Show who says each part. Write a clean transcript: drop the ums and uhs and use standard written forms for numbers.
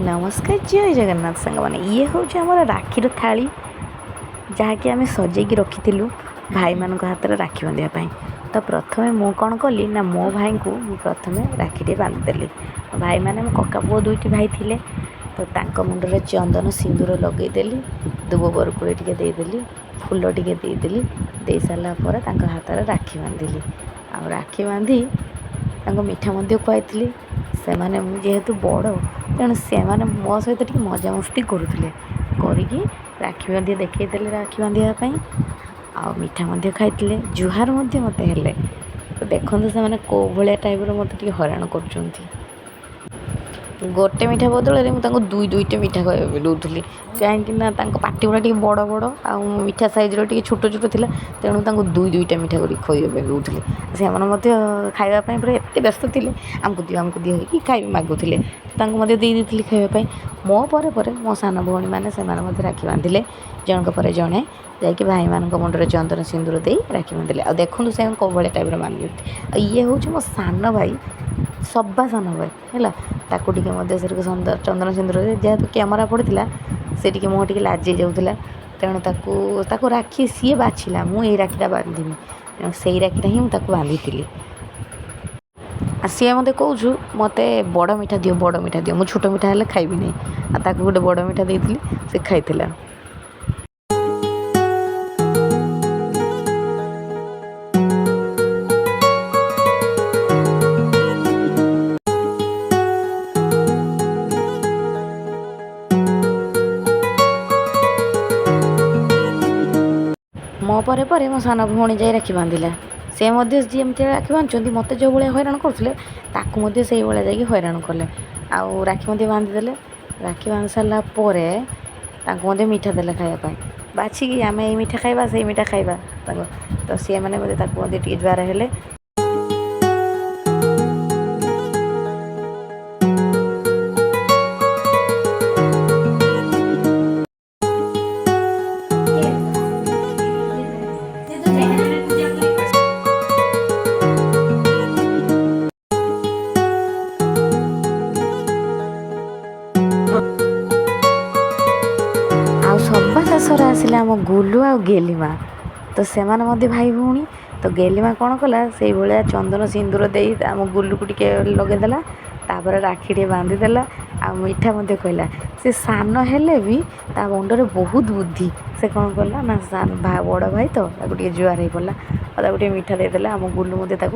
Speaker 1: ନମସ୍କାର, ଜୟ ଜଗନ୍ନାଥ ସାଙ୍ଗମାନେ। ଇଏ ହେଉଛି ଆମର ରାକ୍ଷୀର ଥାଳି, ଯାହାକି ଆମେ ସଜେଇକି ରଖିଥିଲୁ ଭାଇମାନଙ୍କ ହାତରେ ରାକ୍ଷୀ ବାନ୍ଧିବା ପାଇଁ। ତ ପ୍ରଥମେ ମୁଁ କ'ଣ କଲି ନା, ମୋ ଭାଇଙ୍କୁ ମୁଁ ପ୍ରଥମେ ରାକ୍ଷୀଟେ ବାନ୍ଧିଦେଲି। ଭାଇମାନେ ମୋ କକା ପୁଅ ଦୁଇଟି ଭାଇ ଥିଲେ, ତ ତାଙ୍କ ମୁଣ୍ଡରେ ଚନ୍ଦନ ସିନ୍ଦୁର ଲଗେଇଦେଲି, ଦୁବ ବରକୋଳି ଟିକେ ଦେଇଦେଲି, ଫୁଲ ଟିକେ ଦେଇଦେଲି। ଦେଇ ସାରିଲା ପରେ ତାଙ୍କ ହାତରେ ରାକ୍ଷୀ ବାନ୍ଧିଲି ଆଉ ରାକ୍ଷୀ ବାନ୍ଧି ତାଙ୍କୁ ମିଠା ମଧ୍ୟ ଖୁଆଇଥିଲି। ସେମାନେ, ମୁଁ ଯେହେତୁ ବଡ଼, ତେଣୁ ସେମାନେ ମୋ ସହିତ ଟିକେ ମଜାମସ୍ତି କରୁଥିଲେ। କରିକି ରାକ୍ଷୀ ବାନ୍ଧି ଦେଖେଇଦେଲେ ରାକ୍ଷୀ ବାନ୍ଧିବା ପାଇଁ, ଆଉ ମିଠା ମଧ୍ୟ ଖାଇଥିଲେ, ଜୁହାର ମଧ୍ୟ ମୋତେ ହେଲେ। ତ ଦେଖନ୍ତୁ ସେମାନେ କେଉଁ ଭଳିଆ ଟାଇପ୍ର ମୋତେ ଟିକେ ହଇରାଣ କରୁଛନ୍ତି। ଗୋଟେ ମିଠା ବଦଳରେ ମୁଁ ତାଙ୍କୁ ଦୁଇ ଦୁଇଟା ମିଠା ଖାଇବା ପାଇଁ ଦେଉଥିଲି, କାହିଁକି ନା ତାଙ୍କ ପାଟି ଗୁଡ଼ା ଟିକେ ବଡ଼ ବଡ଼ ଆଉ ମିଠା ସାଇଜ୍ର ଟିକେ ଛୋଟ ଛୋଟ ଥିଲା। ତେଣୁ ତାଙ୍କୁ ଦୁଇ ଦୁଇଟା ମିଠା କରିକି ଖୋଇବା ପାଇଁ ଦେଉଥିଲି। ସେମାନେ ମଧ୍ୟ ଖାଇବା ପାଇଁ ପୁରା ଏତେ ବ୍ୟସ୍ତ ଥିଲେ, ଆମକୁ ଦିଅ, ଆମକୁ ଦିଅ ହେଇକି ଖାଇ ମାଗୁଥିଲେ। ତାଙ୍କୁ ମଧ୍ୟ ଦେଇ ଦେଇଥିଲି ଖାଇବା ପାଇଁ। ମୋ ପରେ ପରେ ମୋ ସାନ ଭଉଣୀମାନେ, ସେମାନେ ମଧ୍ୟ ରାକ୍ଷୀ ବାନ୍ଧିଲେ। ଜଣଙ୍କ ପରେ ଜଣେ ଯାଇକି ଭାଇମାନଙ୍କ ମୁଣ୍ଡରେ ଚନ୍ଦନ ସିନ୍ଦୁର ଦେଇ ରାକ୍ଷୀ ବାନ୍ଧିଲେ। ଆଉ ଦେଖନ୍ତୁ ସେମାନେ କେଉଁ ଭଳିଆ ଟାଇପ୍ର ବାନ୍ଧନ୍ତି। ଆଉ ଇଏ ହେଉଛି ମୋ ସାନ ଭାଇ, ସବା ସାନ ଭାଇ ହେଲା। ତାକୁ ଟିକେ ମଧ୍ୟ ସେରକ ଚନ୍ଦନ ସିନ୍ଦୁର, ଯେହେତୁ କ୍ୟାମେରା ପଡ଼ିଥିଲା, ସେ ଟିକେ ମୁହଁ ଟିକେ ଲାଜେଇ ଯାଉଥିଲା। ତେଣୁ ତାକୁ ତାକୁ ରାକ୍ଷୀ ସିଏ ବାଛିଲା, ମୁଁ ଏଇ ରାକ୍ଷୀଟା ବାନ୍ଧିବି। ତେଣୁ ସେଇ ରାକ୍ଷୀଟା ହିଁ ମୁଁ ତାକୁ ବାନ୍ଧିଥିଲି। ଆଉ ସିଏ ମୋତେ କହୁଛୁ, ମୋତେ ବଡ଼ ମିଠା ଦିଅ, ବଡ଼ ମିଠା ଦିଅ, ମୁଁ ଛୋଟ ମିଠା ହେଲେ ଖାଇବି ନାହିଁ। ଆଉ ତାକୁ ଗୋଟେ ବଡ଼ ମିଠା ଦେଇଥିଲି, ସେ ଖାଇଥିଲା। ମୋ ପରେ ପରେ ମୋ ସାନ ଭଉଣୀ ଯାଇ ରାକ୍ଷୀ ବାନ୍ଧିଲା। ସେ ମଧ୍ୟ ଯେମିତି ରାକ୍ଷୀ ବାନ୍ଧୁଛନ୍ତି, ମୋତେ ଯେଉଁ ଭଳିଆ ହଇରାଣ କରୁଥିଲେ, ତାକୁ ମଧ୍ୟ ସେଇଭଳିଆ ଯାଇକି ହଇରାଣ କଲେ। ଆଉ ରାକ୍ଷୀ ମଧ୍ୟ ବାନ୍ଧିଦେଲେ। ରାକ୍ଷୀ ବାନ୍ଧି ସାରିଲା ପରେ ତାଙ୍କୁ ମଧ୍ୟ ମିଠା ଦେଲେ ଖାଇବା ପାଇଁ ବାଛିକି, ଆମେ ଏଇ ମିଠା ଖାଇବା, ସେଇ ମିଠା ଖାଇବା ତାଙ୍କୁ। ତ ସିଏମାନେ ମଧ୍ୟ ତାକୁ ମଧ୍ୟ ଟିକେ ଜୁହାର ହେଲେ। ଆଉ ସବା ଶେଷରେ ଆସିଲେ ଆମ ଗୁଲୁ ଆଉ ଗେଲିମା। ତ ସେମାନେ ମଧ୍ୟ ଭାଇ ଭଉଣୀ। ତ ଗେଲିମା କ'ଣ କଲା, ସେଇଭଳିଆ ଚନ୍ଦନ ସିନ୍ଦୁର ଦେଇ ଆମ ଗୁଲୁକୁ ଟିକେ ଲଗେଇଦେଲା, ତାପରେ ରାକ୍ଷୀ ଟିକେ ବାନ୍ଧିଦେଲା ଆଉ ମିଠା ମଧ୍ୟ କହିଲା। ସେ ସାନ ହେଲେ ବି ତା ମୁଣ୍ଡରେ ବହୁତ ବୁଦ୍ଧି। ସେ କ'ଣ କଲା ନା, ବଡ଼ ଭାଇ ତ, ତାକୁ ଟିକେ ଜୁହାର ହେଇ ପଡ଼ିଲା ଆଉ ତାକୁ ଟିକେ ମିଠା ଦେଇଦେଲା। ଆମ ଗୁଲୁ ମଧ୍ୟ ତାକୁ